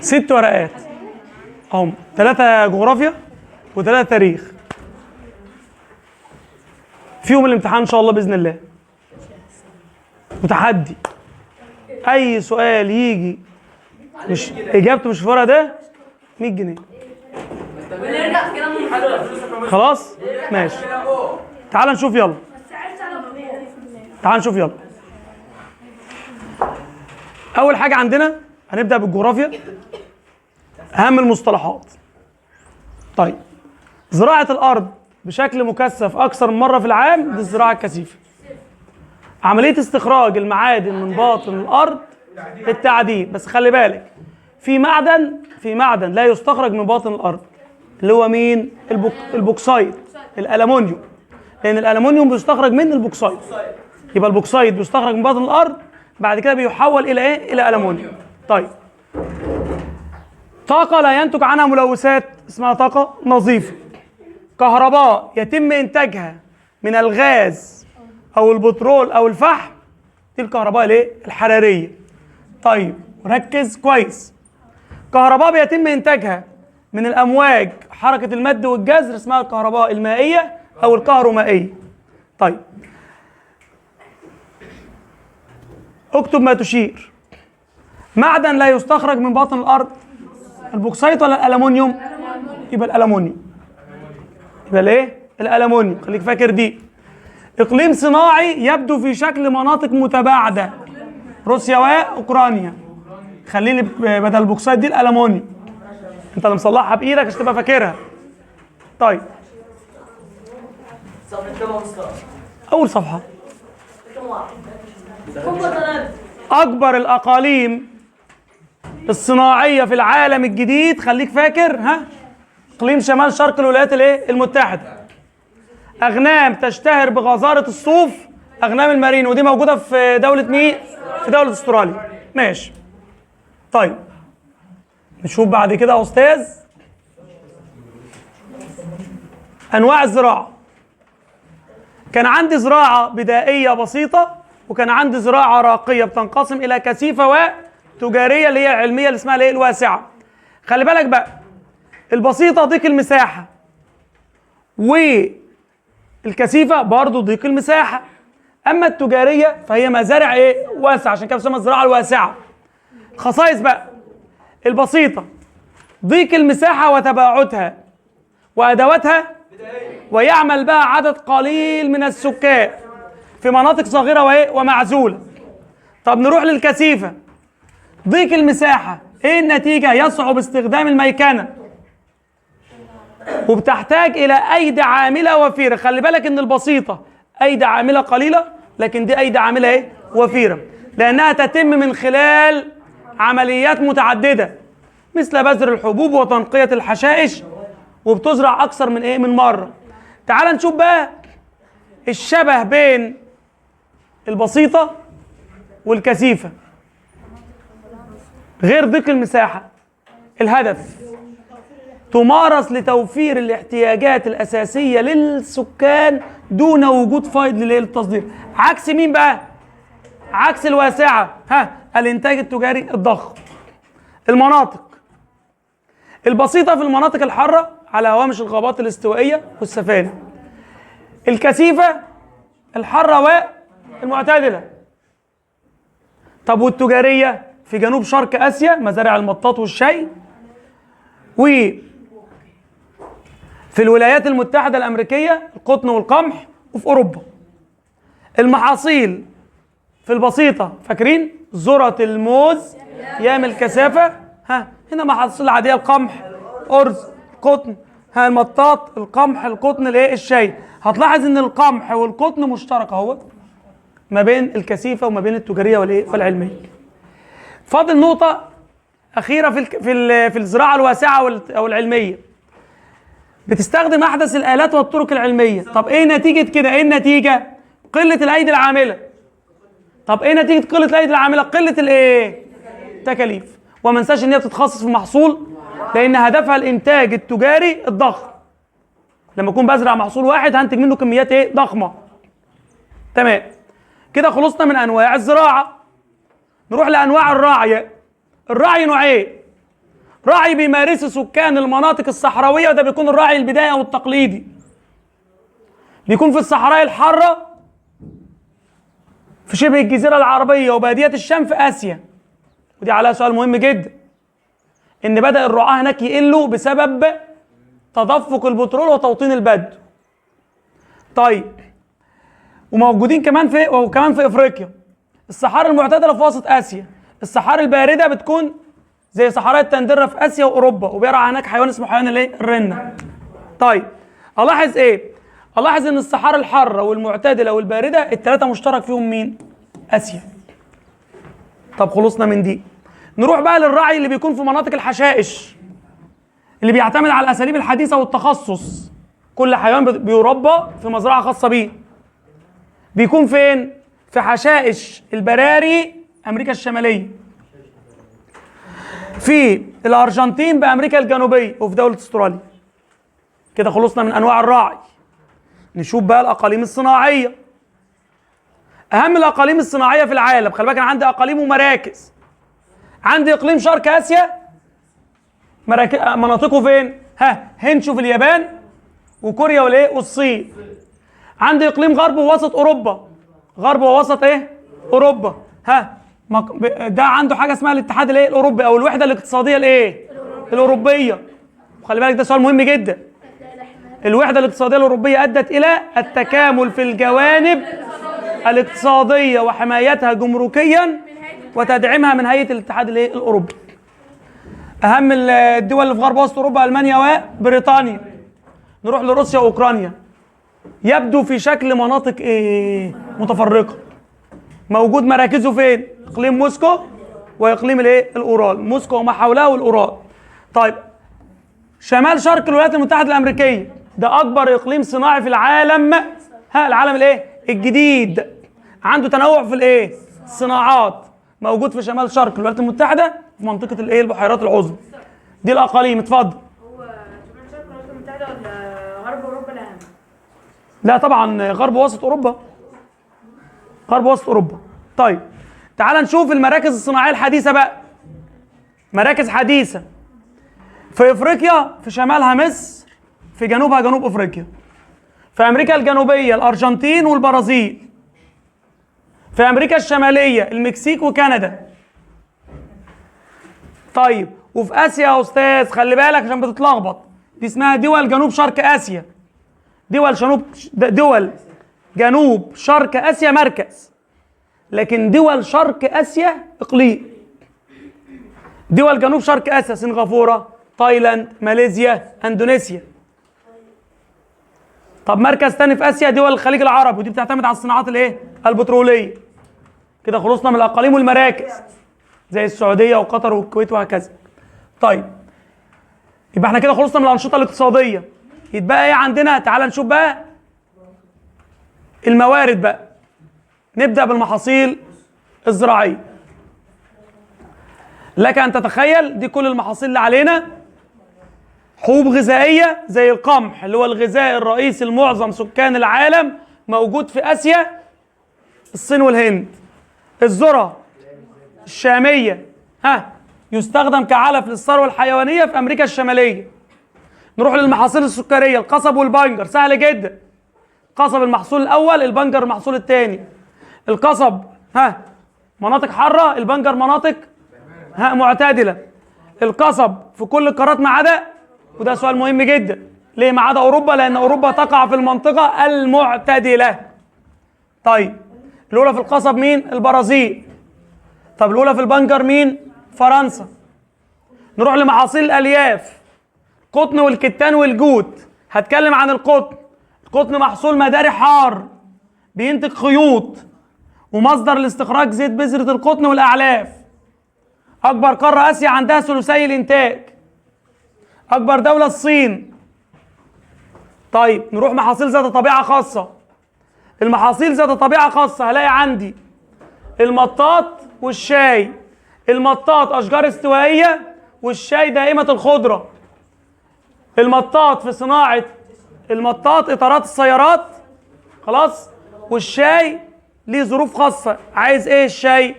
6 ورقات اهم، 3 جغرافيا و3 تاريخ، فيهم الامتحان ان شاء الله باذن الله. وتحدي، اي سؤال يجي مش اجابته مش في الورقة ده 100 جنيه. خلاص ماشي، تعال نشوف يلا، تعال نشوف يلا. اول حاجة عندنا هنبدا بالجغرافيا، اهم المصطلحات. طيب، زراعة الارض بشكل مكثف اكثر من مرة في العام، دي الزراعة الكثيفة. عملية استخراج المعادن من باطن الارض، التعدين. بس خلي بالك، في معدن لا يستخرج من باطن الارض، اللي هو مين؟ البوكسايت، الالومنيوم، لان الالومنيوم بيستخرج من البوكسايت. يبقى البوكسايت بيستخرج من باطن الارض، بعد كده بيحول الى ايه؟ الى الومنيوم. طيب، طاقة لا ينتج عنها ملوثات، اسمها طاقة نظيفة. كهرباء يتم انتاجها من الغاز او البترول او الفحم، دي الكهرباء الايه؟ الحرارية. طيب ركز كويس، كهرباء بيتم انتاجها من الامواج حركة المد والجزر، اسمها الكهرباء المائية او الكهرومائيه. طيب اكتب ما تشير. معدن لا يستخرج من باطن الارض، البوكسايت ولا الالومنيوم؟ يبقى الالومنيوم. يبقى الايه؟ الالومنيوم، خليك فاكر دي. اقليم صناعي يبدو في شكل مناطق متباعدة، روسيا واوكرانيا. خليني بدل البوكسايت دي الالومنيوم، انت اللي مصلحها بايدك عشان تبقى فاكرها. طيب اول صفحة، اكبر الاقاليم الصناعية في العالم الجديد، خليك فاكر، ها، اقليم شمال شرق الولايات الايه؟ المتحدة. اغنام تشتهر بغزاره الصوف، اغنام المارين، ودي موجودة في دولة مين؟ في دولة استراليا. ماشي. طيب نشوف بعد كده يا استاذ انواع الزراعة. كان عندي زراعة بدائية بسيطة، وكان عندي زراعة راقية بتنقسم الى كثيفة وتجاريه اللي هي علمية اللي اسمها الايه؟ الواسعة. خلي بالك بقى، البسيطة ضيق المساحة، والكثيفه برضو ضيق المساحة. اما التجارية فهي مزارع ايه؟ واسعة، عشان كده بتسمى الزراعة الواسعة. خصائص بقى البسيطة: ضيق المساحة وتباعدها وادواتها، ويعمل بها عدد قليل من السكان في مناطق صغيرة وايه؟ ومعزوله. طب نروح للكثيفه، ضيق المساحة، ايه النتيجة؟ يصعب استخدام الميكنه، وبتحتاج الى ايدي عامله وفيرة. خلي بالك ان البسيطة ايدي عامله قليله، لكن دي ايدي عامله ايه؟ وفيرة، لانها تتم من خلال عمليات متعددة مثل بذر الحبوب وتنقيه الحشائش، وبتزرع اكثر من ايه؟ من مرة. تعال نشوف بقى الشبه بين البسيطة والكثيفه غير ضيق المساحة. الهدف: تمارس لتوفير الاحتياجات الأساسية للسكان دون وجود فائض للتصدير. عكس مين بقى؟ عكس الواسعة، ها، الإنتاج التجاري الضخم. المناطق البسيطة في المناطق الحارة على هوامش الغابات الاستوائية والسفانة. الكثيفة الحارة والمعتدلة. طب والتجارية في جنوب شرق آسيا، مزارع المطاط والشاي، و في الولايات المتحدة الأمريكية القطن والقمح، وفي أوروبا. المحاصيل في البسيطة فاكرين؟ ذرة الموز، يام الكثافة، ها، هنا محاصيل عادية، القمح، أرز، القطن، ها، المطاط، القمح، القطن، الايه؟ الشاي. هتلاحظ ان القمح والقطن مشترك اهو ما بين الكثيفة وما بين التجارية والايه؟ والعلمية. فاضل نقطة أخيرة في الزراعة الواسعة أو العلمية. بتستخدم أحدث الآلات والطرق العلمية. طب إيه نتيجة كده؟ إيه النتيجة؟ قلة الأيدي العاملة. طب إيه نتيجة قلة الأيدي العاملة؟ قلة الإيه؟ التكاليف. وما انساش إن هي بتتخصص في محصول، لأن هدفها الإنتاج التجاري الضخم. لما أكون بزرع محصول واحد هنتج منه كميات إيه؟ ضخمة. تمام. كده خلصنا من أنواع الزراعة. نروح لانواع الرعي. الرعي نوعين، رعي بيمارسه سكان المناطق الصحراوية، وده بيكون الرعي البدائي او التقليدي، بيكون في الصحراء الحارة في شبه الجزيرة العربية وباديه الشام في اسيا. ودي عليها سؤال مهم جدا، ان بدا الرعاة هناك يقلوا بسبب تدفق البترول وتوطين البدو. طيب وموجودين كمان في افريقيا. الصحاري المعتدلة في وسط اسيا، الصحاري البارده بتكون زي صحراء التندره في اسيا واوروبا، وبيرعى هناك حيوان اسمه حيوان الايه؟ الرنه. طيب الاحظ ايه؟ الاحظ ان الصحاري الحارة والمعتدله والبارده الثلاثة مشترك فيهم مين؟ اسيا. طب خلصنا من دي، نروح بقى للرعي اللي بيكون في مناطق الحشائش، اللي بيعتمد على الاساليب الحديثة والتخصص. كل حيوان بيربى في مزرعة خاصة بيه. بيكون فين؟ في حشائش البراري امريكا الشمالية، في الارجنتين بامريكا الجنوبية، وفي دولة استراليا. كده خلصنا من انواع الرعي. نشوف بقى الاقاليم الصناعية. اهم الاقاليم الصناعية في العالم، خلي بالك انا عندي اقاليم ومراكز. عندي اقليم شرق اسيا، مناطقه فين؟ ها، هنشو في اليابان وكوريا والايه؟ والصين. عندي اقليم غرب ووسط اوروبا، غرب ووسط ايه؟ اوروبا. ها، ده عنده حاجة اسمها الاتحاد الايه؟ الاوروبي، او الوحدة الاقتصادية الايه؟ الاوروبية. وخلي بالك ده سؤال مهم جدا. الوحدة الاقتصادية الاوروبية ادت الى التكامل في الجوانب الاقتصادية وحمايتها جمركيا وتدعيمها من هيئة الاتحاد الايه؟ الاوروبي. اهم الدول اللي في غرب وسط اوروبا المانيا وبريطانيا. نروح لروسيا واوكرانيا، يبدو في شكل مناطق ايه؟ متفرقة. موجود مراكزه فين؟ اقليم موسكو واقليم الايه؟ الاورال، موسكو وما حولها والاورال. طيب شمال شرق الولايات المتحدة الامريكية، ده اكبر اقليم صناعي في العالم، ها العالم الايه؟ الجديد. عنده تنوع في الايه؟ الصناعات. موجود في شمال شرق الولايات المتحدة في منطقة الايه؟ البحيرات العظمى. دي الاقاليم. اتفضل. هو شمال شرق الولايات المتحدة ولا غرب اوروبا الاهم؟ لا طبعا غرب وسط اوروبا. غرب وسط اوروبا. طيب تعال نشوف المراكز الصناعية الحديثة بقى. مراكز حديثه في افريقيا، في شمالها مصر، في جنوبها جنوب افريقيا. في امريكا الجنوبية الارجنتين والبرازيل. في امريكا الشمالية المكسيك وكندا. طيب وفي اسيا يا استاذ، خلي بالك عشان بتتلخبط، دي اسمها دول جنوب شرق اسيا. دول جنوب شرق اسيا مركز، لكن دول شرق اسيا اقليم. دول جنوب شرق اسيا سنغافورة، تايلاند، ماليزيا، اندونيسيا. طب مركز تاني في اسيا دول الخليج العربي، ودي بتعتمد على الصناعات الايه؟ البتروليه. كده خلصنا من الاقاليم والمراكز زي السعودية وقطر والكويت وهكذا. طيب يبقى احنا كده خلصنا من الانشطة الاقتصادية. يتبقى ايه عندنا؟ تعال نشوف بقى الموارد بقى. نبدا بالمحاصيل الزراعية. لك ان تتخيل دي كل المحاصيل اللي علينا. حبوب غذائية زي القمح اللي هو الغذاء الرئيسي لمعظم سكان العالم، موجود في اسيا، الصين والهند. الذرة الشامية، ها، يستخدم كعلف للثروه الحيوانية في امريكا الشمالية. نروح للمحاصيل السكريه، القصب والبنجر، سهل جدا. قصب المحصول الاول، البنجر المحصول الثاني. القصب ها مناطق حارة، البنجر مناطق ها معتدلة. القصب في كل القارات ما عدا، وده سؤال مهم جدا، ليه ما عدا اوروبا؟ لان اوروبا تقع في المنطقة المعتدلة. طيب الاولى في القصب مين؟ البرازيل. طب الاولى في البنجر مين؟ فرنسا. نروح لمحاصيل الالياف، القطن والكتان والجوت. هتكلم عن القطن. القطن محصول مداري حار، بينتج خيوط، ومصدر لاستخراج زيت بذرة القطن والأعلاف. أكبر قارة آسيا عندها ثلثي الإنتاج. أكبر دولة الصين. طيب نروح محاصيل ذات طبيعة خاصة. المحاصيل ذات طبيعة خاصة هلاقي عندي المطاط والشاي. المطاط أشجار استوائية، والشاي دائمة الخضرة. المطاط في صناعة المطاط إطارات السيارات، خلاص. والشاي ليه ظروف خاصة. عايز ايه الشاي؟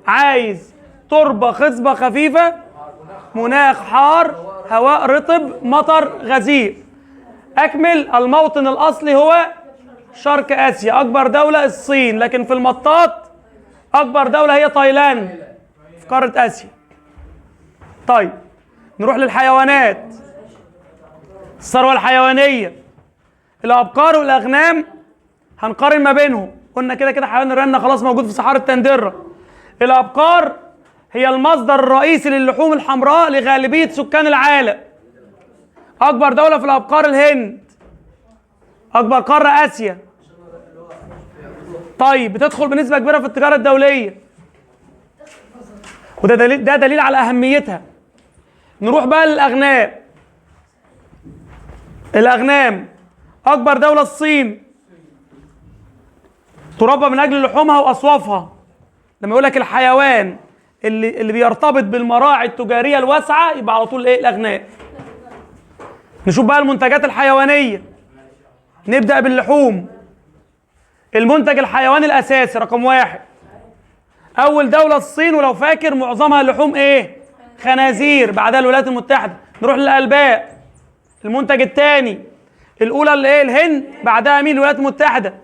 عايز تربة خصبة خفيفة، مناخ حار، هواء رطب، مطر غزير. أكمل، الموطن الأصلي هو شرق آسيا، أكبر دولة الصين، لكن في المطاط أكبر دولة هي تايلاند في قارة آسيا. طيب نروح للحيوانات، الثروة الحيوانية، الأبقار والأغنام هنقارن ما بينهم. قلنا كده كده حيوان الرنة خلاص موجود في صحارى التندرة. الأبقار هي المصدر الرئيسي للحوم الحمراء لغالبية سكان العالم. أكبر دولة في الأبقار الهند، أكبر قارة آسيا. طيب بتدخل بنسبة كبيرة في التجارة الدولية، وده دليل، ده دليل على أهميتها. نروح بقى للأغنام. الأغنام أكبر دولة الصين، تربى من أجل لحومها وأصوافها. لما يقول لك الحيوان اللي بيرتبط بالمراعي التجارية الواسعة يبقى على طول إيه؟ الأغنام. نشوف بقى المنتجات الحيوانية. نبدأ باللحوم. المنتج الحيواني الأساسي رقم 1، أول دولة الصين، ولو فاكر معظمها لحوم إيه؟ خنازير، بعدها الولايات المتحدة. نروح للألباء، المنتج الثاني، الأولى اللي إيه؟ الهند، بعدها مين؟ الولايات المتحدة.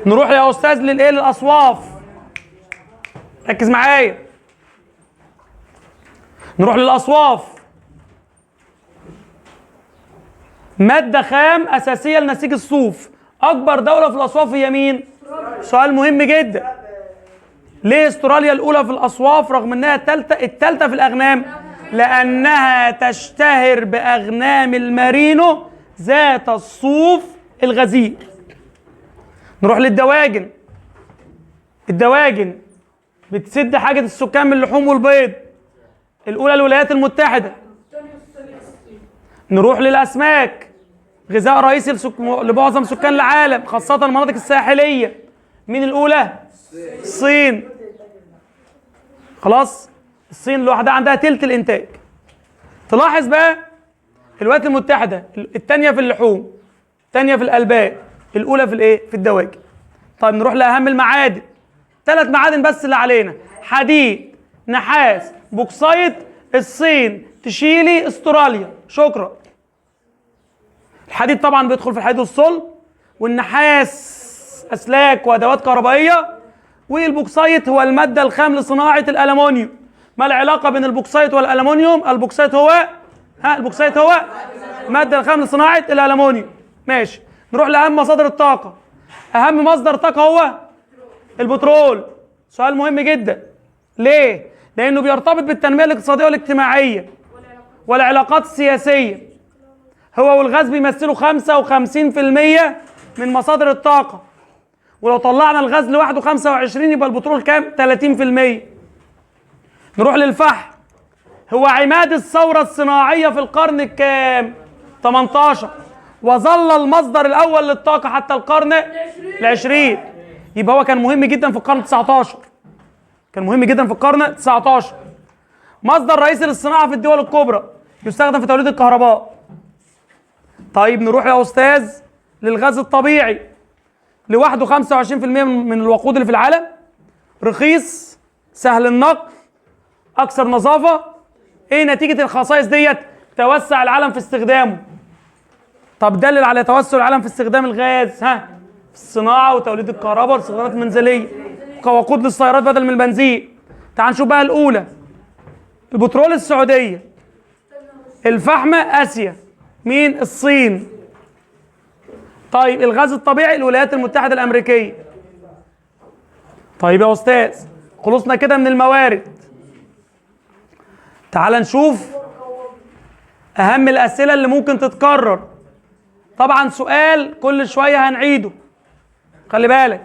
نروح يا أستاذ للإيه؟ للأصواف. ركز معايا. نروح للأصواف، مادة خام أساسية لنسيج الصوف. أكبر دولة في الأصواف هي مين؟ سؤال مهم جدا. ليه استراليا الأولى في الأصواف رغم أنها الثالثة في الأغنام؟ لأنها تشتهر بأغنام المارينو ذات الصوف الغزير. نروح للدواجن. الدواجن بتسد حاجة السكان من اللحوم والبيض. الأولى الولايات المتحدة. نروح للأسماك، غذاء رئيسي لمعظم سكان العالم خاصة المناطق الساحلية. مين الأولى؟ الصين. خلاص، الصين لوحدها عندها تلت الإنتاج. تلاحظ بقى الولايات المتحدة الثانية في اللحوم، الثانية في الألبان، الأولى في الإيه؟ في الدواجن. طيب نروح لأهم المعادن. 3 معادن بس اللي علينا: حديد، نحاس، بوكسايت. الصين، تشيلي، استراليا. شكرا. الحديد طبعا بيدخل في الحديد والصلب، والنحاس اسلاك وادوات كهربائية، والبوكسايت هو المادة الخام لصناعة الالومنيوم. ما العلاقة بين البوكسايت والالومنيوم؟ البوكسايت هو البوكسايت هو المادة الخام لصناعة الالومنيوم. ماشي. نروح لاهم مصادر الطاقة. اهم مصدر طاقة هو البترول. سؤال مهم جدا. ليه؟ لانه بيرتبط بالتنميه الاقتصادية والاجتماعية والعلاقات السياسية. هو والغاز بيمثلوا 55% من مصادر الطاقة، ولو طلعنا الغاز لوحده 25 يبقى البترول كام؟ 30%. نروح للفحم. هو عماد الثورة الصناعية في القرن الكام؟ 18، وظل المصدر الأول للطاقة حتى القرن 20. يبقى هو كان مهم جدا في القرن 19. كان مهم جدا في القرن 19. مصدر رئيسي للصناعة في الدول الكبرى، يستخدم في توليد الكهرباء. طيب نروح يا أستاذ للغاز الطبيعي. لوحده 25% من الوقود اللي في العالم، رخيص، سهل النقل، أكثر نظافة. إيه نتيجة الخصائص ديت؟ توسع العالم في استخدامه. طب دلل على توسع العالم في استخدام الغاز، ها؟ في الصناعة وتوليد الكهرباء والاستخدامات المنزلية، كوقود للسيارات بدل من البنزين. تعال نشوف بقى الأولى. البترول السعودية، الفحم آسيا، مين؟ الصين. طيب الغاز الطبيعي الولايات المتحدة الأمريكية. طيب يا أستاذ خلصنا كده من الموارد. تعال نشوف أهم الأسئلة اللي ممكن تتكرر. طبعا سؤال كل شوية هنعيده، خلي بالك.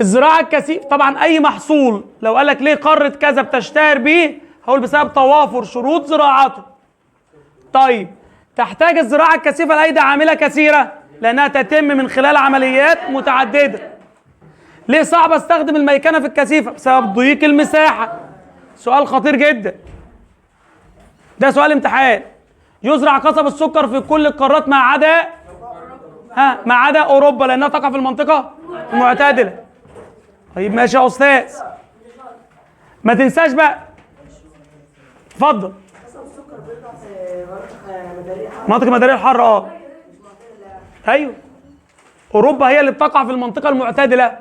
الزراعة الكثيفة، طبعا أي محصول لو قالك ليه قارة كذا بتشتهر بيه، هقول بسبب توافر شروط زراعته. طيب تحتاج الزراعة الكثيفة لأيدي عاملة كثيرة لأنها تتم من خلال عمليات متعددة. ليه صعب استخدم الميكنة في الكثيفة؟ بسبب ضيق المساحة. سؤال خطير جدا، ده سؤال امتحان. يزرع قصب السكر في كل القارات ما عدا ما عدا أوروبا لأنها تقع في المنطقة المعتدلة. طيب ماشي يا استاذ. ما تنساش بقى. اتفضل. مناطق المداريه الحارة. ايوه، اوروبا هي اللي بتقع في المنطقة المعتدلة.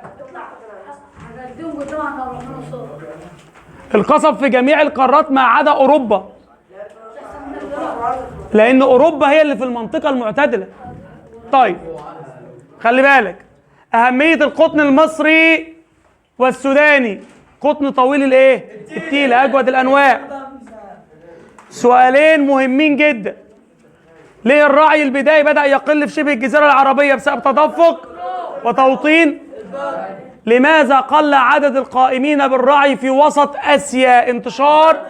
القصب في جميع القارات ما عدا اوروبا، لان اوروبا هي اللي في المنطقة المعتدلة. طيب خلي بالك اهمية القطن المصري والسوداني. قطن طويل الايه؟ التيل، اجود الانواع. سؤالين مهمين جدا. ليه الرعي البدائي بدأ يقل في شبه الجزيرة العربية؟ بسبب تدفق وتوطين. لماذا قل عدد القائمين بالرعي في وسط آسيا؟ انتشار.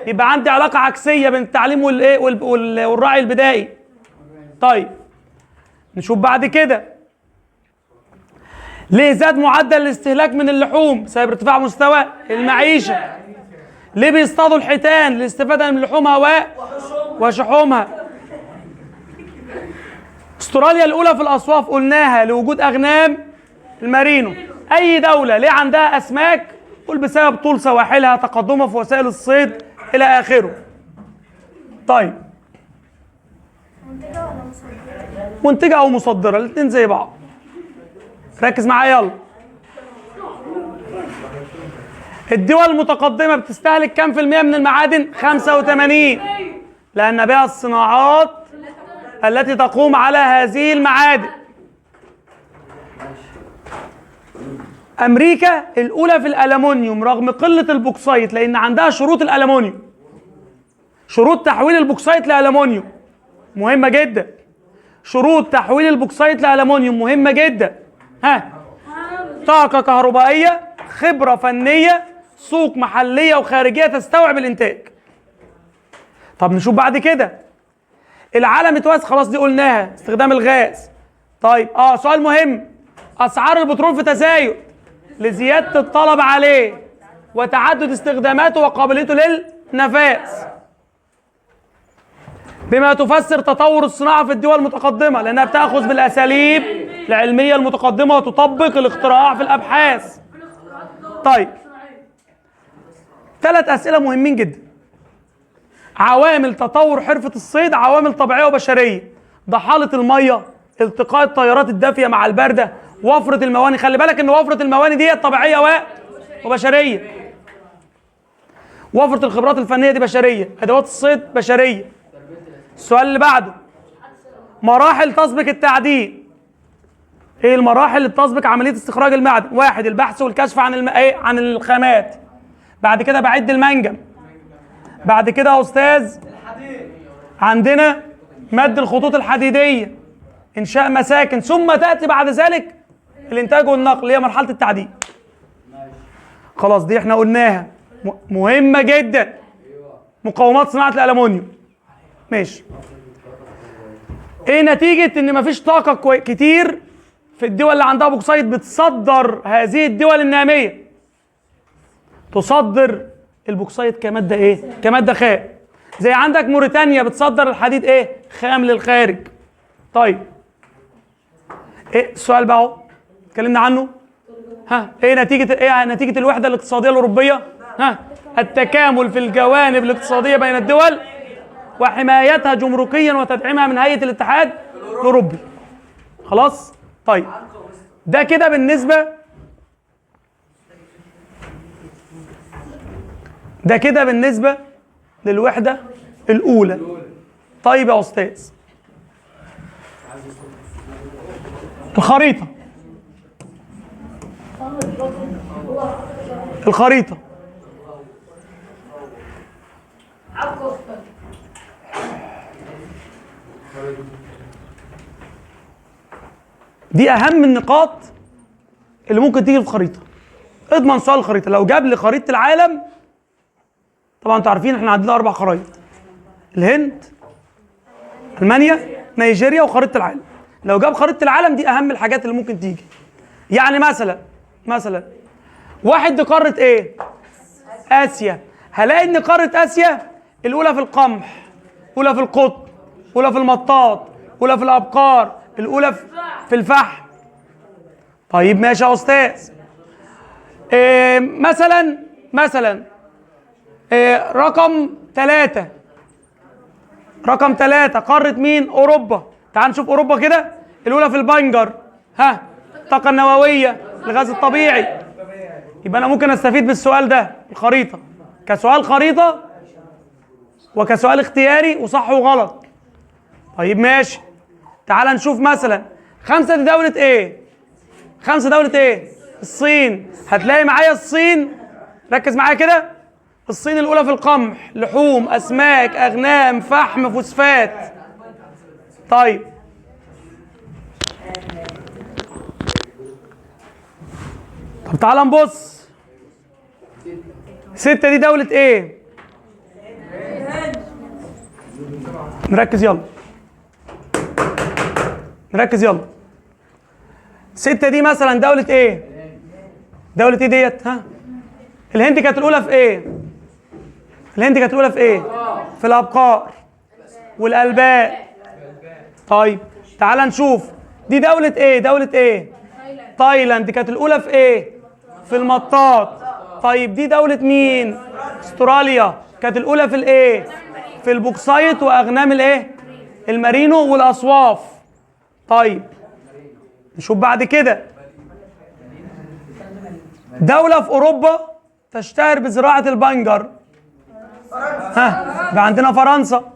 يبقى عندي علاقة عكسية بين التعليم والايه والرعي البدائي. طيب نشوف بعد كده. ليه زاد معدل الاستهلاك من اللحوم؟ بسبب ارتفاع مستوى المعيشة. ليه بيصطادوا الحيتان؟ للاستفادة من لحومها وشحومها. استراليا الأولى في الأصواف قلناها لوجود أغنام المارينو. أي دولة ليه عندها أسماك؟ قول بسبب طول سواحلها، تقدمها في وسائل الصيد إلى آخره. طيب منتجة أو مصدرة الاثنين زي بعض. ركز معايا يلا. الدول المتقدمة بتستهلك كام في المية من المعادن؟ 85، لأن بها الصناعات التي تقوم على هذه المعادن. أمريكا الأولى في الألمنيوم رغم قلة البوكسايت، لأن عندها شروط الألمنيوم. شروط تحويل البوكسايت لألمنيوم مهمة جدا. شروط تحويل البوكسايت لألمنيوم مهمة جدا. ها، طاقة كهربائية، خبرة فنية، سوق محلية وخارجية تستوعب الإنتاج. طب نشوف بعد كده. العالم اتوسع، خلاص دي قلناها، استخدام الغاز. طيب سؤال مهم. أسعار البترول في تزايد لزيادة الطلب عليه وتعدد استخداماته وقابليته للنفاذ، بما تفسر تطور الصناعة في الدول المتقدمة لأنها بتأخذ بالأساليب العلمية المتقدمة وتطبق الاختراع في الأبحاث. طيب 3 أسئلة مهمين جدا. عوامل تطور حرفة الصيد عوامل طبيعية وبشرية. ضحالة المية، التقاء التيارات الدافية مع الباردة، وفرة المواني. خلي بالك ان وفرة المواني دي طبيعية وبشرية. وفرة الخبرات الفنية دي بشرية، أدوات الصيد بشرية. السؤال اللي بعده، مراحل تسبق التعدين. ايه المراحل اللي بتسبق عملية استخراج المعدن؟ 1 البحث والكشف عن عن الخامات. بعد كده بعد المنجم. بعد كده يا استاذ عندنا مد الخطوط الحديدية، انشاء مساكن، ثم تأتي بعد ذلك الانتاج والنقل، هي مرحلة التعدين. خلاص دي احنا قلناها، مهمة جدا. مقاومات صناعة الألمنيوم. ماشي. ايه نتيجة ان مفيش طاقة كتير في الدول اللي عندها بوكسايت بتصدر هذه الدول النامية؟ تصدر البوكسايت كمادة ايه؟ كمادة خام. زي عندك موريتانيا بتصدر الحديد ايه؟ خام للخارج. طيب ايه السؤال بقى اهو اتكلمنا عنه. ها ايه نتيجة، ايه نتيجة الوحدة الاقتصادية الأوروبية؟ ها التكامل في الجوانب الاقتصادية بين الدول وحمايتها جمركيا وتدعيمها من هيئة الاتحاد الأوروبي. خلاص؟ طيب ده كده بالنسبة، ده كده بالنسبة للوحدة الأولى. طيب يا أستاذ الخريطة، الخريطة دي أهم النقاط اللي ممكن تيجي في الخريطة. اضمن سؤال الخريطة. لو جاب لي خريطة العالم، طبعا انتوا عارفين احنا عندنا 4 خرايط: الهند، ألمانيا، نيجيريا، وخريطة العالم. لو جاب خريطة العالم دي أهم الحاجات اللي ممكن تيجي. يعني مثلا واحد دي قارة ايه؟ آسيا. هلاقي ان قارة آسيا الأولى في القمح، الأولى في القطن، الأولى في المطاط، الأولى في الأبقار، الأولى في الفحم. طيب ماشي يا أستاذ. مثلا مثلا رقم 3، رقم 3 قارة مين؟ أوروبا. تعال نشوف أوروبا كده، الأولى في البنجر، ها، الطاقة النووية، الغاز الطبيعي. يبقى أنا ممكن أستفيد بالسؤال ده الخريطة كسؤال خريطة وكسؤال اختياري وصح وغلط. طيب ماشي، تعال نشوف مثلا 5 دي دولة إيه؟ 5 دولة إيه؟ الصين. هتلاقي معايا الصين، ركز معايا كده، الصين الأولى في القمح، لحوم، أسماك، أغنام، فحم، فوسفات. طيب طب تعال نبص 6 دي دولة إيه؟ نركز يلا، نركز يلا. 6 دي مثلا دولة إيه؟ دولة إيه ديت؟ ها؟ الهند كانت الأولى في إيه؟ الهند كانت الأولى في إيه؟ في الأبقار والألبان. طيب تعال نشوف دي دولة إيه؟ دولة إيه؟ تايلاند كانت الأولى في إيه؟ في المطاط. طيب دي دولة مين؟ استراليا كانت الأولى في الإيه؟ في البوكسايت وأغنام الإيه؟ المارينو والأصواف. طيب نشوف بعد كده دولة في أوروبا تشتهر بزراعة البنجر. ها، يبقى عندنا فرنسا.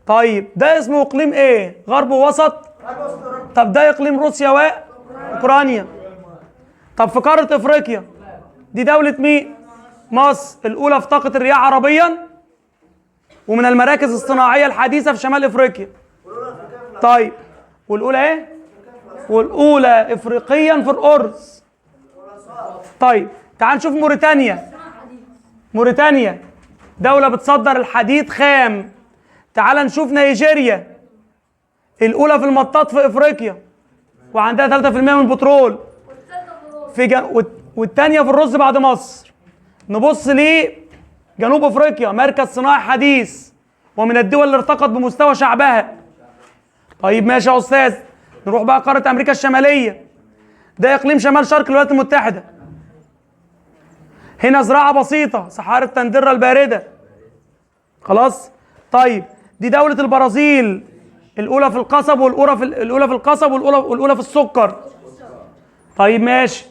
طيب ده اسمه اقليم ايه؟ غرب ووسط. طب ده اقليم روسيا واوكرانيا. طب في قارة افريقيا دي دولة مين؟ مصر، الاولى في طاقة الرياح عربيا ومن المراكز الصناعية الحديثة في شمال افريقيا. طيب والاولى ايه؟ والاولى افريقيا في الارز. طيب تعال نشوف موريتانيا. موريتانيا دولة بتصدر الحديد خام. تعال نشوف نيجيريا الأولى في المطاط في إفريقيا وعندها 3% من البترول في والثانية في الرز بعد مصر. نبص ليه جنوب أفريقيا، مركز صناعي حديث ومن الدول اللي ارتقت بمستوى شعبها. طيب ماشي يا أستاذ، نروح بقى قارة أمريكا الشمالية. ده إقليم شمال شرق الولايات المتحدة. هنا زراعة بسيطة، صحاري التندرة الباردة. خلاص؟ طيب دي دولة البرازيل، الأولى في القصب والأولى في الأولى في القصب والأولى في السكر. طيب ماشي.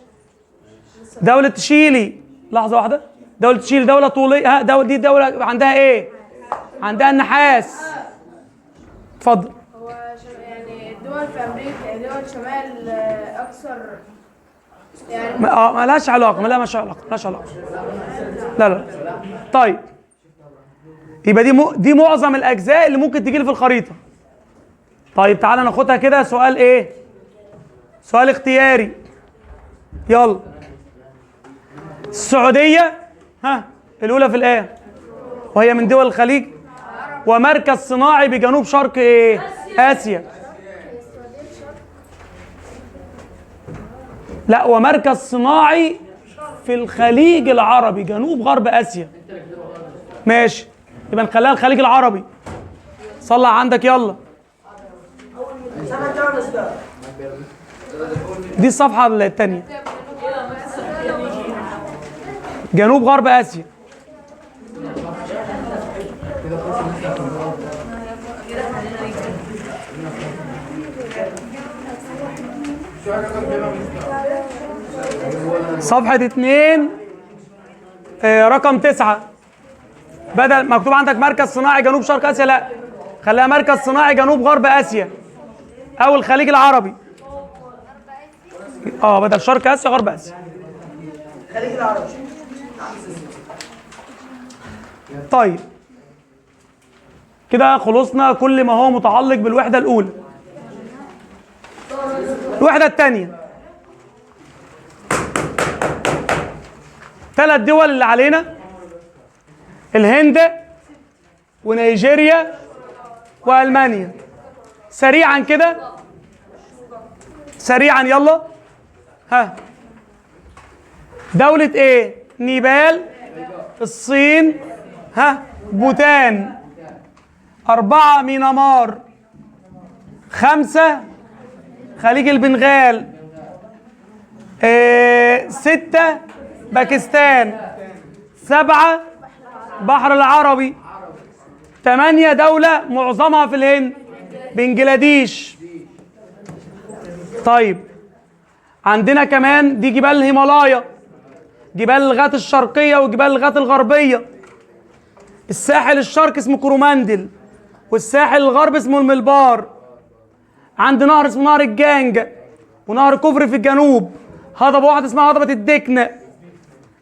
دولة تشيلي، لحظة واحدة، دولة تشيلي دولة طولية، ها دولة دي دولة عندها إيه؟ عندها النحاس. اتفضل. هو يعني الدول في أمريكا، دول شمال أكثر يعني ما لهاش علاقة، ما لهاش علاقة، ما لهاش علاقة. لا لا. طيب يبقى دي معظم الأجزاء اللي ممكن تجيلي في الخريطة. طيب تعالى ناخدها كده سؤال إيه؟ سؤال اختياري. يلا. السعودية، ها، الأولى في الإيه؟ وهي من دول الخليج ومركز صناعي بجنوب شرق إيه؟ آسيا. لا، ومركز صناعي في الخليج العربي جنوب غرب آسيا. ماشي، يبقى نخليها الخليج العربي. صلع عندك يلا. دي الصفحة الثانية. جنوب غرب آسيا. صفحة 2 رقم 9. بدل مكتوب عندك مركز صناعي جنوب شرق آسيا، لا خليها مركز صناعي جنوب غرب آسيا أو الخليج العربي. بدل شرق آسيا غرب آسيا. الخليج العربي. طيب كده خلصنا كل ما هو متعلق بالوحدة الأولى. الوحدة الثانية 3 دول اللي علينا، الهند ونيجيريا وألمانيا. سريعا كده، سريعا يلا. ها، دولة ايه؟ نيبال، الصين، ها، بوتان. 4 مينمار، 5 خليج البنغال، 6 باكستان. 7 بحر العربي. 8 دولة معظمها في الهند، بنجلاديش. طيب عندنا كمان دي جبال الهيمالايا، جبال الغات الشرقية وجبال الغات الغربية. الساحل الشرقي اسمه كوروماندل، والساحل الغربي اسمه الملبار. عند نهر اسمه نهر الجانج، ونهر كفر في الجنوب. هضبة واحدة اسمها هضبة الدكن،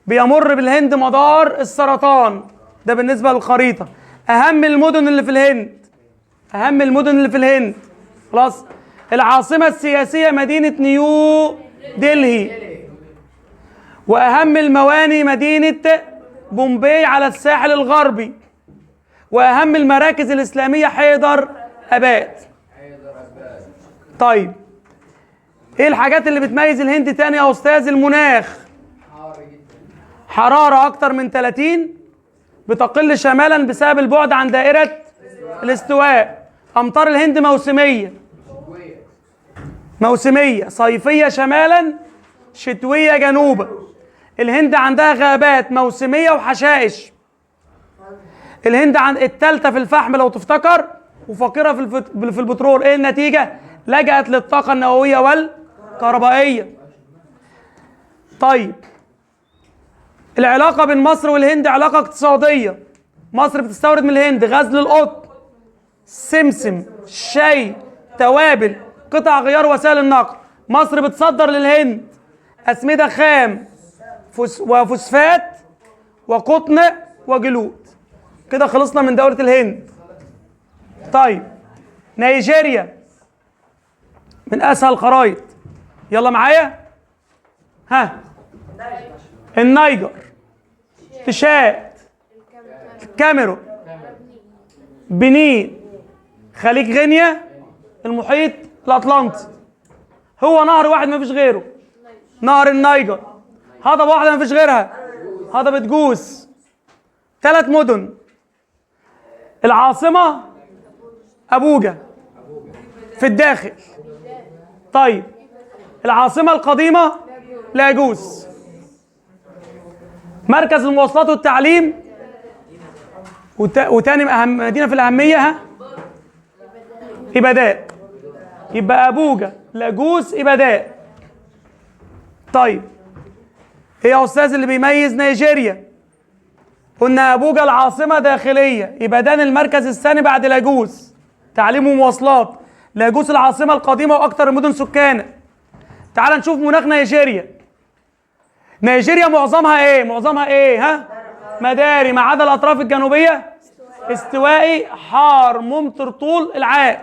بيمر بالهند مدار السرطان. ده بالنسبة للخريطة. أهم المدن اللي في الهند، أهم المدن اللي في الهند، خلاص. العاصمة السياسية مدينة نيو دلهي، وأهم المواني مدينة بومباي على الساحل الغربي، وأهم المراكز الإسلامية حيدر أباد. طيب إيه الحاجات اللي بتميز الهند تاني يا أستاذ؟ المناخ، حرارة أكتر من 30، بتقل شمالا بسبب البعد عن دائرة الاستواء. أمطار الهند موسمية، موسمية، صيفية شمالا، شتوية جنوبا. الهند عندها غابات موسمية وحشائش. الهند عن التالتة في الفحم لو تفتكر، وفقيرة في البترول. ايه النتيجة؟ لجأت للطاقة النووية والكهربائية. طيب العلاقة بين مصر والهند علاقة اقتصادية. مصر بتستورد من الهند غزل القطن، سمسم، شاي، توابل، قطع غيار، وسائل النقل. مصر بتصدر للهند أسمدة خام وفوسفات وقطن وجلود. كده خلصنا من دولة الهند. طيب نيجيريا من أسهل الخرايط، يلا معايا. ها، النيجر، تشاد، الكاميرون، بنين، خليج غينيا، المحيط الأطلنطي. هو نهر واحد مفيش غيره، نهر النيجر. هضبة واحدة مفيش غيرها، هضبة جوز. 3 مدن، العاصمة أبوجا في الداخل. طيب العاصمة القديمة لاجوس. مركز المواصلات والتعليم، وتاني أهم مدينة في الأهمية ها إباداء. يبقى أبوجا، لاجوس، إباداء. طيب ايه يا أستاذ اللي بيميز نيجيريا؟ قلنا أبوجا العاصمة داخلية، إبادان المركز الثاني بعد لاجوس، تعليم ومواصلات. لاجوس العاصمة القديمة وأكثر المدن سكانا. تعال نشوف مناخ نيجيريا. نيجيريا معظمها ايه؟ معظمها ايه؟ ها؟ مداري، ما عدا الأطراف الجنوبية استوائي حار ممطر طول العام.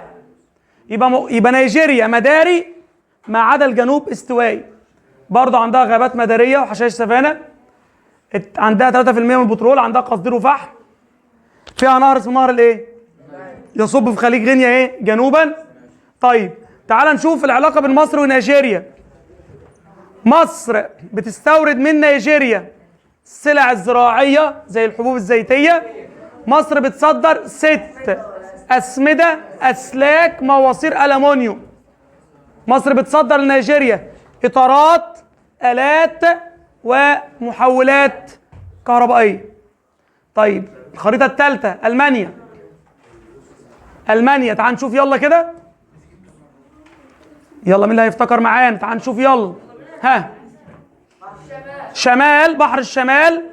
يبقى نيجيريا مداري ما عدا الجنوب استوائي. برضه عندها غابات مدارية وحشائش سافانا. عندها 3% من البترول، عندها قصدير وفحم. فيها نهر اسمه نهر الايه؟ يصب في خليج غينيا ايه؟ جنوبا. طيب تعال نشوف العلاقة بين مصر ونيجيريا. مصر بتستورد من نيجيريا السلع الزراعية زي الحبوب الزيتية. مصر بتصدر 6 أسمدة، أسلاك، مواصير ألمونيوم. مصر بتصدر لنيجيريا إطارات، آلات، ومحولات كهربائية. طيب الخريطة الثالثة ألمانيا. ألمانيا تعال نشوف يلا كده، يلا مين اللي هيفتكر معانا؟ تعال نشوف يلا. ها، شمال، بحر الشمال،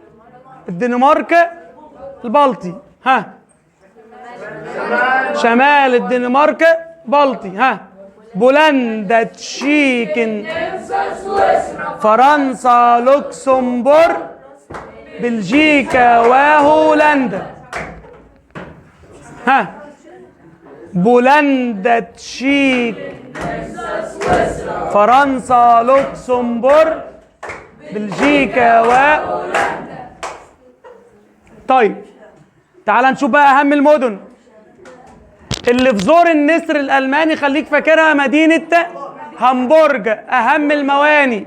الدنمارك، البلطي. ها، شمال الدنمارك، بلطي. ها، بولندا، تشيكن، فرنسا، لوكسمبورغ، بلجيكا، وهولندا. ها، بولندا، تشيك، فرنسا، لوكسمبورغ، بلجيكا و طيب تعال نشوف بقى اهم المدن اللي في زور النسر الالماني، خليك فاكرها، مدينة هامبورج، اهم المواني.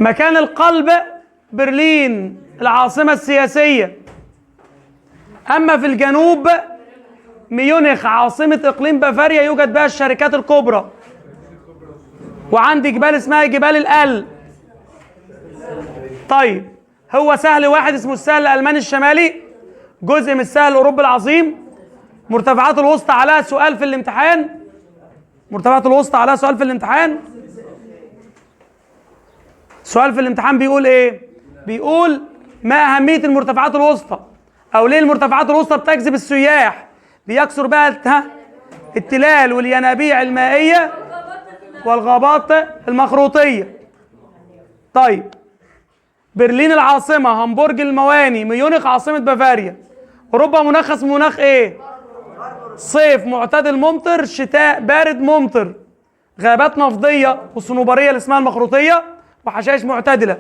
مكان القلب برلين العاصمة السياسية. اما في الجنوب ميونخ عاصمة اقليم بافاريا يوجد بها الشركات الكبرى. وعندي جبال اسمها جبال الألب. طيب هو سهل واحد اسمه السهل الألماني الشمالي، جزء من السهل الأوروبي العظيم. مرتفعات الوسطى عليها سؤال في الامتحان. مرتفعات الوسطى عليها سؤال في الامتحان. سؤال في الامتحان بيقول ايه؟ بيقول ما أهمية المرتفعات الوسطى؟ أو ليه المرتفعات الوسطى بتجذب السياح؟ بيكثر بقى التلال والينابيع المائية والغابات المخروطية. طيب برلين العاصمة، هامبورج المواني، ميونخ عاصمة بافاريا. أوروبا مناخ اسمه مناخ إيه؟ صيف معتدل ممطر، شتاء بارد ممطر، غابات نفضية وصنوبرية اللي اسمها المخروطية، وحشائش معتدلة.